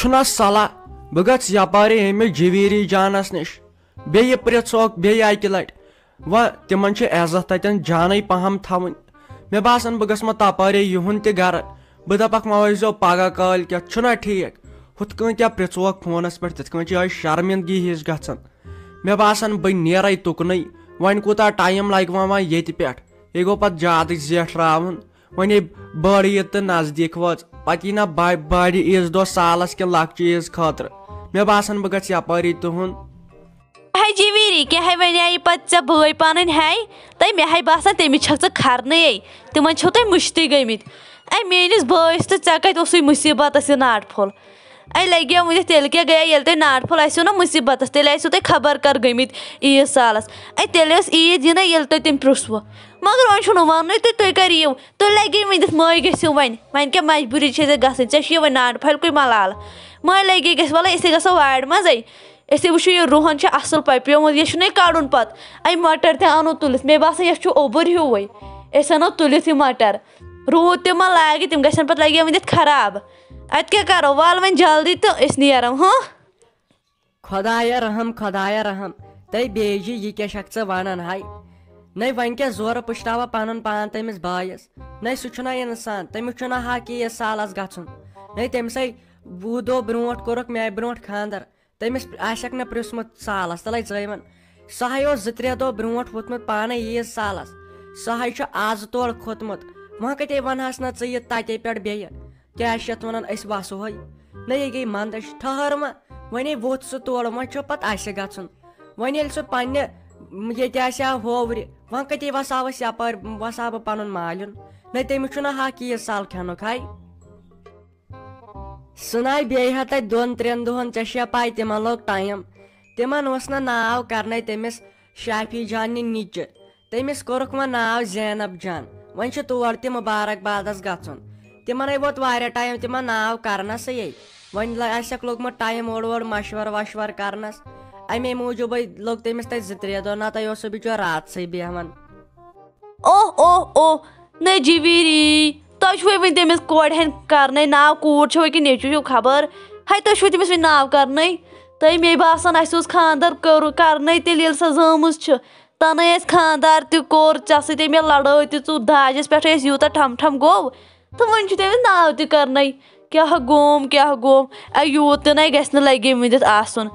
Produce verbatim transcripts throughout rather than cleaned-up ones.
چھُنا صلاح، بہٕ گژھٕ یپارے أمِس جویری جانس نِش، بیٚیہِ پرٛژھوکھ بیٚیہِ اکہِ لٹہِ۔ وۄنۍ تِمن چھِ عزت تتٮ۪ن جانٕے پہم تھاوٕنۍ۔ مےٚ باسان، بہٕ گژھٕ وۄنۍ تپارے یِہُنٛد تہِ گرٕ۔ بہٕ دپکھ، وۄنۍ ٲسۍزیو پگاہ کالۍ کٮ۪تھ، چھُنا ٹھیٖک؟ ہُتھ کٔنۍ کیٛاہ پرٛژھوکھ فونس پٮ۪ٹھ، تِتھ کٔنۍ چھِ یِہوٚے شرمندگی ہِش گژھان۔ مےٚ باسان، بہٕ نیرے تُکنُے۔ وۄنۍ کوٗتاہ ٹایم لگہِ وۄنۍ وۄنۍ ییٚتہِ پٮ۪ٹھ؟ یہِ گوٚو پتہٕ زیادٕ زیٹھراوُن۔ وۄنۍ یہِ بٔڑ عیٖد تہٕ نزدیٖک وٲژ، پتہٕ یی نہ با-، بڑِ عیٖذ دۄہ سالس کِنہٕ لۄکچہِ عیٖذ خٲطرٕ۔ مےٚ باسان، بہٕ گژھٕ یپٲری تُہُنٛد۔ ہے جویری، کیٛاہ ہے وَنیٛاے پَتہٕ ژےٚ بٲے پَنٕنۍ ہے؟ تہٕ مےٚ ہے باسان، تٔمِس چھَکھ ژٕ کھرنٕے۔ تِمَن چھِو تُہۍ مٔشتٕے گٔمٕتۍ۔ اے میٛٲنِس بٲیِس تہٕ ژےٚ کَتہِ اوسُے مُصیٖبتَس یہِ ناٹہٕ پھوٚل؟ اے لَگیو ؤنِتھ، تیٚلہِ کیٛاہ گٔیے، ییٚلہِ تۄہہِ ناٹہٕ پھوٚل آسِوٕ نا مُصیٖبتَس، تیٚلہِ آسِوٕ تُہۍ خبر کَر گٔمٕتۍ عیٖد سالَس۔ اے تیٚلہِ ٲس عیٖد یِنَے، ییٚلہِ تۄہہِ تٔمۍ پرٛژھوٕ۔ مگر وۄنۍ چھُنہٕ وَننُے تُہۍ، تُہۍ کَر یِیِو؟ تُہۍ لَگے ؤنِتھ، مٔہۍ گٔژھِو وۄنۍ۔ وۄنۍ کیٛاہ مجبوٗری چھےٚ ژےٚ گژھٕنۍ؟ ژےٚ چھُے وۄنۍ ناٹہٕ پھلہِ کُے ملالہٕ۔ مٔہۍ لَگے گژھِ، وَلہٕ أسۍ گژھو وارِ منٛزَے۔ أسۍ وٕچھو، یہِ رُہَن چھُ اَصٕل پَپیومُت، یہِ چھُنہٕ کَڑُن پَتہٕ۔ اَمہِ مَٹَر تہِ اَنو تُلِتھ، مےٚ باسان، یَتھ چھُ اوٚبُر ہیوٗوٕے۔ أسۍ اَنو تُلِتھ یہِ مَٹَر۔ روٗد تہِ ما لاگہِ، تِم گژھن پَتہٕ لَگہِ ؤنِتھ خراب۔ اَتہِ کیٛاہ کَرو؟ وَل وۄنۍ جلدی تہٕ أسۍ نیرو، ہاں؟ خۄدایا رحم، خۄدایا رحم، تہٕ بیٚیہِ جی، یہِ کیٛاہ چھَکھ ژٕ وَنان ہاے؟ نَے وۄنۍ کیٛاہ زورٕ پُشراوان پَنُن پان تٔمِس بٲیِس؟ نَے سُہ چھُنہ اِنسان، تٔمِس چھُنہ حق یہِ سالَس گژھُن۔ نَے تٔمِس ہے وُہ دۄہ برونٛٹھ کوٚرُکھ مےٚ برونٛٹھ خانٛدر، تٔمِس آسٮ۪کھ نہٕ پرٛژھمُت سالَس، تَلَے ژٲوِن۔ سُہ ہے اوس زٕ ترٛےٚ دۄہ برونٛٹھ ووٚتھمُت پانَے عیٖد سالَس۔ سُہ ہے چھُ آزٕ تورٕ کھوٚتمُت۔ وۄنۍ کَتے وَنہَس نہ ژٕ یہِ تَتے پٮ۪ٹھ بیٚیہِ؟ کیٛاہ چھِ یَتھ وَنان، أسۍ وَسہوے؟ نہ، یہِ گٔے منٛدَچھ۔ ٹھٔہر وۄنۍ، وۄنۍ ہے ووٚتھ سُہ تورٕ، وۄنۍ چھُ پَتہٕ اَسہِ گژھُن۔ وۄنۍ ییٚلہِ سُہ پنٛنہِ ییٚتہِ آسہِ ہا ہوورِ، وۄنۍ کَتے وَسہٕ ہاو أسۍ یَپٲرۍ، وَسہٕ ہا بہٕ پَنُن مالیُن؟ نہ، تٔمِس چھُنہ حق یہِ سَل کھٮ۪نُک ہاے۔ سُہ ناے بیٚیہِ ہا تَتہِ دۄن ترٛٮ۪ن دۄہَن، ژےٚ چھےٚ پَے تِمَن لوٚگ ٹایم۔ تِمَن اوس نہ ناو کَرنَے تٔمِس شافی جانہِ نِچہِ۔ تٔمِس کوٚرُکھ وۄنۍ ناو زینب جان۔ وۄنۍ چھِ تور تہِ مُبارک بادَس گژھُن۔ تِمَنَے ووت واریاہ ٹایم تِمَن ناو کَرنَسٕے۔ وۄنۍ لَ-، آسٮ۪کھ لوٚگمُت ٹایم اورٕ اورٕ مَشوَرٕ وَشوَرٕ کَرنَس۔ اَمے موٗجوٗبَے لوٚگ تٔمِس تَتہِ زٕ ترٛےٚ دۄہ، نَتہٕ اوس سُہ بِچور راتسٕے بیٚہوان۔ اوہ، اوہ، اوہ، نہ جویری، تۄہہِ چھُوے وۄنۍ تٔمِس کورِ ہٕنٛدۍ کرنے ناو، کوٗر چھو کِنہٕ نیٚچوٗ چھُو خبر؟ ہے، تۄہہِ چھُو تٔمِس وۄنۍ ناو کرنے؟ تۄہہِ مے باسان، اَسہِ اوس خانٛدر کٔر-، کرنے تیٚلہِ، ییٚلہِ سۄ زامٕژ چھِ۔ تَنے اَسہِ خانٛدار تہِ کوٚر، ژےٚ سۭتۍ مےٚ لڑٲے تہِ، ژٕ داجَس پٮ۪ٹھ ٲسۍ یوٗتاہ ٹھم ٹھم گوٚو۔ تہٕ وۄنۍ چھُ تٔمِس ناو تہِ کرنے۔ کیٛاہ گوم، کیٛاہ گوم؟ اے، یوٗت تہِ نَے گژھِ نہٕ لگے مٕتِتھ آسُن۔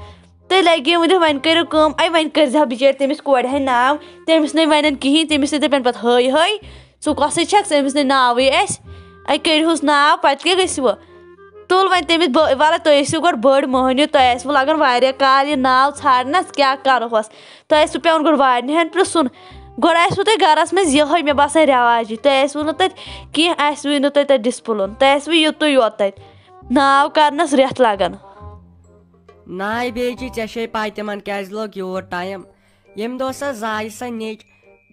تُہۍ لگے مٕتِتھ، وۄنۍ کٔرِو کٲم، اے، وۄنۍ کٔرۍزِہا بِچٲرۍ تٔمِس کورِ ہٕنٛدۍ ناو، تٔمِس نَے وَنن کِہیٖنۍ، تٔمِس نَے دَپن پَتہٕ، ہٲے ہٲے، ژٕ کۄسٕے چھَکھ، ژٕ أمِس نَے ناوٕے اَسہِ۔ اے، کٔرِہُس ناو، پَتہٕ کیٛاہ گٔژھِوٕ؟ تُل وۄنۍ تٔمِس بٲ-، وَلہٕ تُہۍ ٲسِو گۄڈٕ بٔڑ مٔہنِو، تۄہہِ آسِوٕ لَگان واریاہ کال یہِ ناو ژھانٛڈنَس، کیٛاہ کَرٕہوس؟ تۄہہِ آسِوٕ پٮ۪وان گۄڈٕ وارنہِ ہَن پِرٛژھُن۔ گۄڈٕ آسِوٕ تۄہہِ گَرَس منٛز یِہوٚے، مےٚ باسان، رٮ۪واجی۔ تۄہہِ آسِوٕ نہٕ تَتہِ کینٛہہ، آسِوٕے نہٕ تۄہہِ تَتہِ ڈِسپٕلُن، تۄہہِ آسِوٕ یُتُے یوت تَتہِ۔ ناو کَرنَس رٮ۪تھ لَگان۔ ناے بیجی، ژےٚ چھے پَے تِمَن کیٛازِ لوٚگ یوٗت ٹایم؟ ییٚمہِ دۄہ سۄ زایہِ سۄ نیٚچ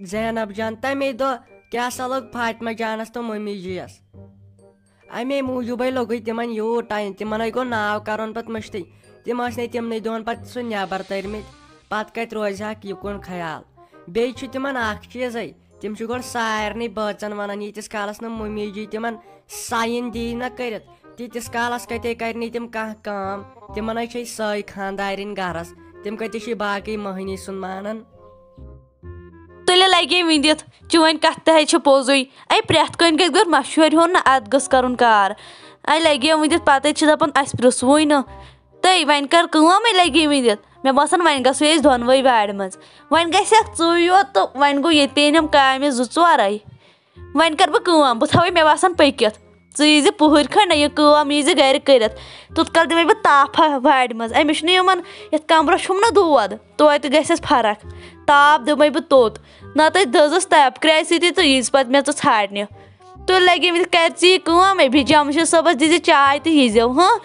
زینب جان، تَمے دۄہ کیٛاہ سا لوٚگ فاطمہ جانَس تہٕ مٔمی جی یَس۔ اَمے موٗجوٗبَے لوٚگُے تِمَن یوٗت ٹایم، تِمَن ہے گوٚو ناو کَرُن پَتہٕ مٔشتٕے۔ تِم ٲسۍ نَے تِمنٕے دۄہَن پَتہٕ سُہ نٮ۪بَر تٔرۍمٕتۍ، پَتہٕ کَتہِ روزِ ہاکھ یہِ کُن خیال؟ بیٚیہِ چھُ تِمَن اَکھ چیٖزَے، تِم چھِ گۄڈٕ سارنٕے بٲژَن وَنان، ییٖتِس کالَس نہٕ مُمی جی تِمَن ساین دی نہ کٔرِتھ، تیٖتِس کالَس کَتے کَرِ نہٕ تِم کانٛہہ کٲم۔ تِمَن ہے چھے سٲے خانٛدارِنۍ گَرَس، تِم کَتہِ چھِ باقٕے مٔہنی سُنٛد مانان۔ تُلہِ لَگے ؤنِتھ، چٲنۍ کَتھ تہِ ہے چھِ پوٚزُے۔ اَے پرٛٮ۪تھ کٲنٛسہِ گژھِ گۄڈٕ مَشوَرٕ ہیوٚن نہ، اَتھ گٔژھ کَرُن کار۔ اَے لَگے ؤنِتھ، پَتہٕ چھِ دَپان، اَسہِ پرٛژھوُے نہٕ۔ تہٕ وۄنۍ کر کٲم، ہے لگی وۄنۍ دِتھ۔ مےٚ باسان، وۄنۍ گژھو أسۍ دۄنوَے وارِ منٛز۔ وۄنۍ گژھکھ ژٕے یوت تہٕ وۄنۍ گوٚو ییٚتہِ پیٚیہِ یِم کامہِ زٕ ژورے۔ وۄنۍ کر بہٕ کٲم، بہٕ تھاوَے، مےٚ باسان، پٔکِتھ۔ ژٕ ییٖزِ پُہٕرۍ کھنٛڈ، نہ یہِ کٲم ییٖزِ گرِ کٔرِتھ۔ تیُت کال دِمَے بہٕ تاپھا وارِ منٛز۔ أمِس چھُنہٕ یِمن، یَتھ کمرس چھُم نہ دود، توتہِ گژھٮ۪س فرق۔ تاپھ دِمَے بہٕ توٚت۔ نتہٕ دٔزٕس تاپہٕ کرٛایہِ سۭتی تہٕ ییٖزِ پتہٕ مےٚ ژٕ ژھانٛڈنہِ۔ تُہۍ لٔگِو وۄنۍ، کر ژٕ یہِ کٲم، ہے بیٚیہِ جمشید صٲبس دِزِ چاے تہٕ ییٖزیو، ہاں؟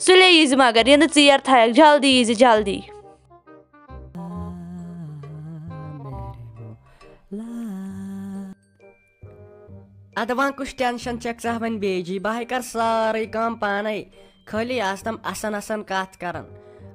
سُلے ییٖزِ مگر، یہِ نہٕ ژیر تھایَکھ، جلدی ییٖزِ، جلدی۔ اَدٕ وۄنۍ کُس ٹینشن چھَکھ ژٕ وۄنۍ بیجی؟ بہٕ ہے کر سٲرٕے کٲم پانے، خٲلی آسہٕ تِم اَسان اَسان کَتھ کران۔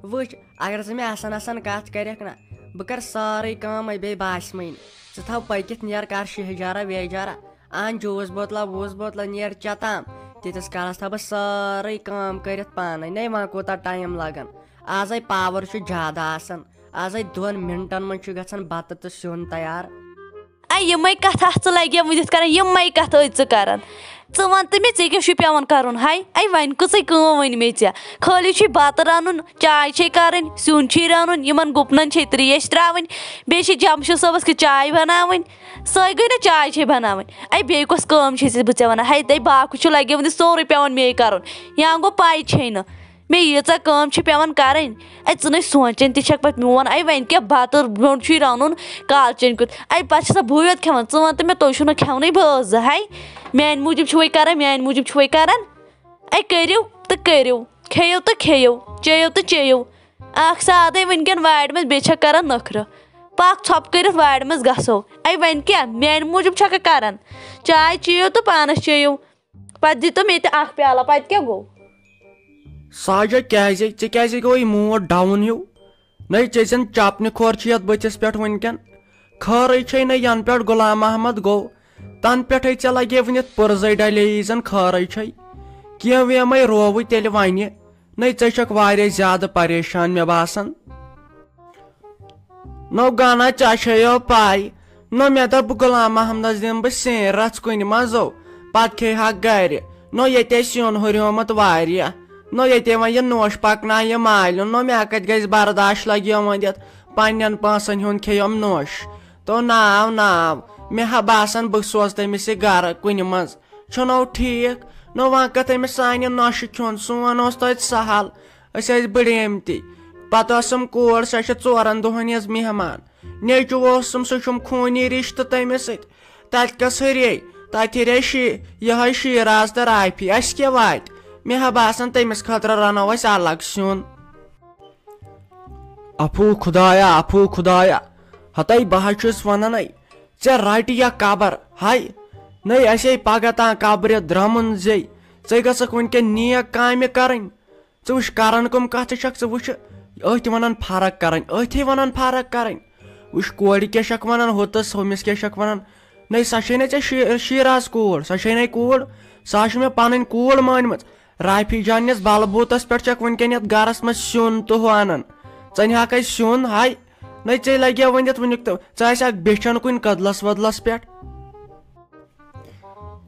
وٕچھ، اگر ژٕ مےٚ اَسان اَسان کَتھ کَرٮ۪کھ نہ، بہٕ کر سٲرٕے کٲم، ہے بیٚیہِ باسہِ مٕے نہٕ۔ ژٕ تھاو پٔکِتھ، نیر کر شہجارا ویجارا، اَن جوٗس بوتلہ ووٗس بوتلہ، نیر چٮ۪تام۔ تیٖتِس کالس تھاوٕ بہٕ سٲرٕے کٲم کٔرِتھ پانے۔ نے وۄنۍ کوٗتاہ ٹایم لگان؟ آزے پاور چھُ زیادٕ آسان، آزے دۄن منٹن منٛز چھُ گژھان بتہٕ تہٕ سیُن تیار۔ اے، یِمے کتھٕ آس ژٕ لگیمٕژ یِتھ کران، یِمے کتھٕ ٲسۍ ژٕ کران۔ ژٕ وَن تہٕ مےٚ، ژےٚ کیٛاہ چھُے پٮ۪وان کرُن ہاے؟ اے، وۄنۍ کۭژٕے کٲم ؤنۍ مےٚ ژےٚ؟ خٲلی چھُے بتہٕ رنُن، چاے چھے کرٕنۍ، سیُن چھُے رنُن، یِمن گُپنن چھے تریش تراوٕنۍ، بیٚیہِ چھِ جمشید صٲبس کِژھ چاے بناوٕنۍ۔ سۄے گٔے نہ چاے چھے بناوٕنۍ۔ اے، بیٚیہِ کۄس کٲم چھے ژےٚ بہٕ ژےٚ ونان؟ ہے، دے باقٕے چھُ لگیمٕتۍ، سورُے پٮ۪وان مے کرُن۔ یا گوٚو پاے چھے نہٕ۔ مےٚ ییٖژاہ کٲم چھِ پٮ۪وان کَرٕنۍ۔ اَے، ژٕ نَے سونٛچان تہِ چھَکھ پَتہٕ میون۔ اَے، وۄنۍ کیٛاہ بَتہٕ برٛونٛٹھ چھُے رَنُن کالچَن کیُتھ۔ اَے، پَتہٕ چھِ سۄ بٕے یوت کھٮ۪وان۔ ژٕ وَن تہٕ مےٚ، تُہۍ چھُو نہٕ کھٮ۪ونٕے بٲژ زٕ ہَے؟ میٛانہِ موٗجوٗب چھُوَے کَران، میٛانہِ موٗجوٗب چھُوَے کَران؟ اَے، کٔرِو تہٕ کٔرِو، کھیٚیِو تہٕ کھیٚیِو، چیٚیِو تہٕ چیٚیِو۔ اَکھ سادَے وٕنۍکٮ۪ن وارِ منٛز، بیٚیہِ چھَکھ کَران نٔخرٕ۔ پَکھ ژھۄپہٕ کٔرِتھ وارِ منٛز گژھو۔ اَے، وۄنۍ کیٛاہ؟ میٛانہِ موٗجوٗب چھَکھٕ کَران؟ چاے چیٚیِو تہٕ پانَس چیٚیِو۔ پتہٕ دِتو مےٚ تہِ اکھ پیالہ، پتہٕ کیٛاہ گوٚو؟ ساجہ، کیٛازِ؟ ژےٚ کیٛازِ گوٚوُے موٗڈ ڈاوُن ہیوٗ؟ نَے، ژےٚ زَن چپنہِ کھۄر چھِ یَتھ بٕتھِس پٮ۪ٹھ وٕنۍکٮ۪ن۔ خٲرٕے چھے نَے، یَنہٕ پٮ۪ٹھ غلام محمد گوٚو، تَنہٕ پٮ۪ٹھَے ژےٚ لگے وٕنِتھ پٕرزَے ڈلے یی زَن خٲرٕے چھے۔ کینٛہہ ویمَے رووُے تیٚلہِ وَنہِ۔ نَے، ژےٚ چھَکھ واریاہ زیادٕ پریشان مےٚ باسان۔ نو گانا، ژےٚ چھیو پاے، نو مےٚ دوٚپ غلام محمدس دِمہٕ بہٕ سین رژھ کُنہِ منٛزو، پتہٕ کھیٚیہِ ہا گرِ۔ نو ییٚتہِ سیُن ہُریومُت واریاہ، نو ییٚتہِ وۄنۍ یہِ نوش پکنایہِ مالیُن، نو مےٚ کتہِ گژھِ برداش لگیو وۄنۍ یتھ پننٮ۪ن پونسن ہُنٛد کھیٚیوم نوش۔ تو ناو ناو، مےٚ ہا باسان بہٕ سوزٕ تٔمِس یہِ گرٕ کُنہِ منٛز۔ چھُنو ٹھیٖک؟ نو وۄنۍ کتھ أمِس سانہِ نۄشہِ کھیوٚن؟ سون اوس توتہِ سہل، أسۍ ٲسۍ بڑیمتی۔ پتہٕ ٲسٕم کور، سۄ چھِ ژورن دۄہن ہٕنٛز مہمان۔ نیٚچوٗ اوسُم، سُہ چھُم خوٗنی رشتہٕ تٔمِس سۭتۍ۔ تتہِ کس ہُرے؟ تتہِ ہُرے شی-، یِہوٚے شیراز تہٕ رافی۔ اسہِ کیٛاہ واتہِ؟ مےٚ ہا باسان تٔمِس خٲطرٕ رنو أسۍ الگ سیُن۔ افو خدایا، افو خدایا، ہتے بہٕ ہا چھُس ونان، ژےٚ رٹہِ یا قبر، ہاے، نے اسے پگاہ تام قبرِ درمُن زے، ژے گژھکھ وٕنکٮ۪ن نیک کامہِ کرٕنۍ۔ ژٕ وٕچھ کران کٕم کتھٕ چھکھ، ژٕ وٕچھ، أتھۍ ونان فرق کرٕنۍ، أتھۍ ونان فرق کرٕنۍ۔ وٕچھ کورِ کیٛاہ چھکھ ونان، ہُتس ہُمِس کیٛاہ چھکھ ونان۔ نے سۄ چھے نہ ژےٚ شی-، شیراز کوٗر، سۄ چھے نہ کوٗر، سۄ چھِ مےٚ پنٕنۍ کوٗر مٲنمٕژ۔ رافی جان نِس بلبوٗتس پٮ۪ٹھ چھکھ وٕنکٮ۪ن یتھ گرس منٛز سیُن تہٕ ہُہ انان۔ ژٕ انہِ ہاکھ اسہِ سیُن، ہاے۔ نَے ژےٚ لگیا ؤنِتھ وٕنیُک تہٕ، ژٕ آسہِ اکھ بیچھان کُنہِ کدلس ودلس پٮ۪ٹھ۔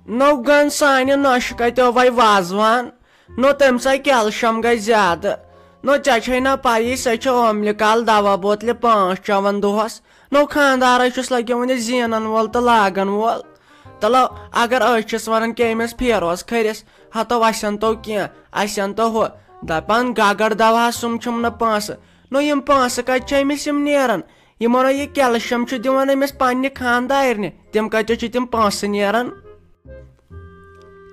نو گن سانہِ نۄشہِ کتیو وے وازوان، نو تٔمۍ سا کیلشم گژھِ زیادٕ۔ نو ژےٚ چھے نہ پَیی، سۄ چھِ اوملہِ کال دوا بوتلہِ پانٛژھ چٮ۪وان دۄہس۔ نو خانٛدارے چھُس لگیو وٕنہِ زینن وول تہٕ لاگن وول۔ تلو، اگر أسۍ چھِس ونان کہِ أمِس پھیروس کھٔرِس، ہتو اسٮ۪ن تو کینٛہہ، اسٮ۪ن تو ہُہ، دپان گگر دواہس سُم چھُم نہٕ پونٛسہٕ۔ نو یِم پونٛسہٕ کتہِ چھِ أمِس یِم نیران؟ یِمو نہ یہِ کیلشم چھُ دِوان أمِس پننہِ خانٛدارنہِ، تِم کتہِ چھِ تِم پونٛسہٕ نیران؟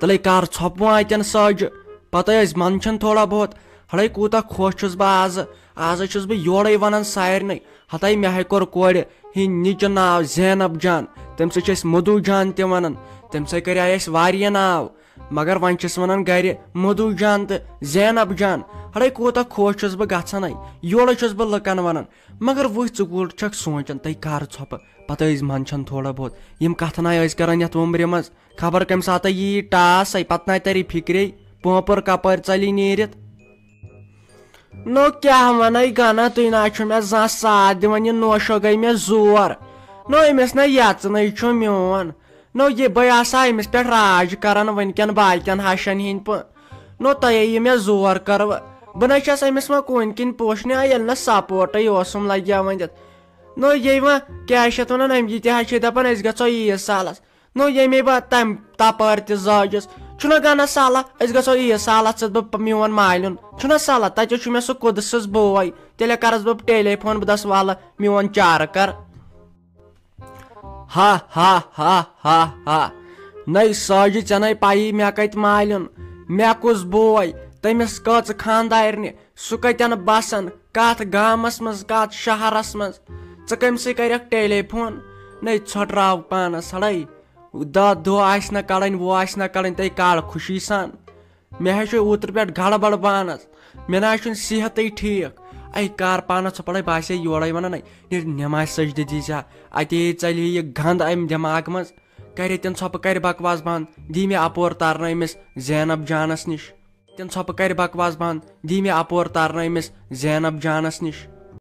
تلے کر ژھۄپہٕ وۄنۍ اتٮ۪ن ساجہِ، پتہٕ ٲسۍ منٛدچھان تھوڑا بہت۔ ہڑے کوٗتاہ خۄش چھُس بہٕ آزٕ، آزٕ چھُس بہٕ یورے ونان سارنٕے۔ ہتے مےٚ ہے کوٚر کورِ ہٕنٛدۍ نِچہِ ناو زینب جان، تٔمۍ سۭتۍ چھِ أسۍ مدو جان تہِ ونان، تٔمۍ سۭتۍ کریٛاے اَسہِ واریاہ ناو۔ مگر وۄنۍ چھِس ونان گرِ مدو جان تہٕ زینب جان۔ ہڑے کوٗتاہ خۄش چھُس بہٕ گژھان، یورے چھُس بہٕ لُکن ونان۔ مگر وٕچھ ژٕ کوٗر چھکھ سونٛچان، تَے کر ژھۄپہٕ، پتہٕ ٲسۍ منٛدچھان تھوڑا بہت۔ یِم کتھٕ ناے ٲسۍ کران یتھ وُمرِ منٛز، خبر کمہِ ساتہٕ یی ٹاس، ہے پتہٕ ناے تری فکرے، پونٛپر کپٲرۍ ژلی نیٖرِتھ۔ نو کیٛاہ ونے گنا، تُہۍ نہ چھِو مےٚ زانٛہہ ساتھ دِوان، یہِ نوشو گٔے مےٚ زور۔ نو أمِس نہ یژنٕے چھُ میون۔ نو یہِ بہٕ آسہٕ ہا أمِس پٮ۪ٹھ راج کران وٕنکٮ۪ن باقین ہشن ہٕنٛدۍ پٲٹھۍ۔ نو تۄہے یہِ مےٚ زور کٔروٕ۔ بہٕ نہ چھَس أمِس وۄنۍ کُنہِ کِنۍ پوشنہِ، آ، ییٚلہِ نہٕ سپورٹٕے اوسُم لگیا ؤنِتھ۔ نو یہِ وۄنۍ کیٛاہ چھِ اتھ ونان، أمۍ یہِ تہِ حظ چھِ دپان أسۍ گژھو عیٖد سالس۔ نو ییٚمے بہٕ تمہِ تپٲرۍ تہِ زٲجِس، چھُنہ گنہ صلاح أسۍ گژھو عیٖد سالس سۭتۍ بہٕ پ-، میون مالیُن چھُنہ صلاح، تتہِ چھُ مےٚ سُہ قُدسَس بوے، تیٚلہِ کرس بہٕ ٹیلی فون، بہٕ دس والہٕ میون چارٕ کر۔ ہا ہا ہا ہا ہا۔ نَے ساجہِ، ژےٚ نَے پَیی مےٚ کَتہِ مالیُن، مےٚ کُس بوے، تٔمِس کٔژ خانٛدارنہِ، سُہ کَتٮ۪ن بَسان، کَتھ گامَس منٛز، کَتھ شہرَس منٛز۔ ژٕ کٔمۍ سٕے کَرٮ۪کھ ٹیلی فون؟ نَے ژھۄٹراو پانَس ہَڑَے۔ دَہ دۄہ آسہِ نہ کَڑٕنۍ، وُہ آسہِ نہ کَڑٕنۍ، تَے کَڑ خوشی سان۔ مےٚ حظ چھُ اوترٕ پٮ۪ٹھ گڑبڑ پانس، مےٚ نہ حظ چھُنہٕ صحتٕے ٹھیٖک۔ اے کر پانس ژھۄپڑے، بہٕ آسے یورے ونان، اے نیرِ نمازِ سجدٕ دی زِ ہا، اتے ژلہِ ہے یہِ گنٛد امہِ دٮ۪ماغہٕ منٛز۔ کرِ تِن ژھۄپہٕ، کرِ بکواس بنٛد، دی مےٚ اپور ترنہٕ أمِس زینب جانس نِش۔ تِن ژھۄپہٕ، کرِ بکواس بنٛد، دی مےٚ اپور ترنہٕ أمِس زینب جانس نِش۔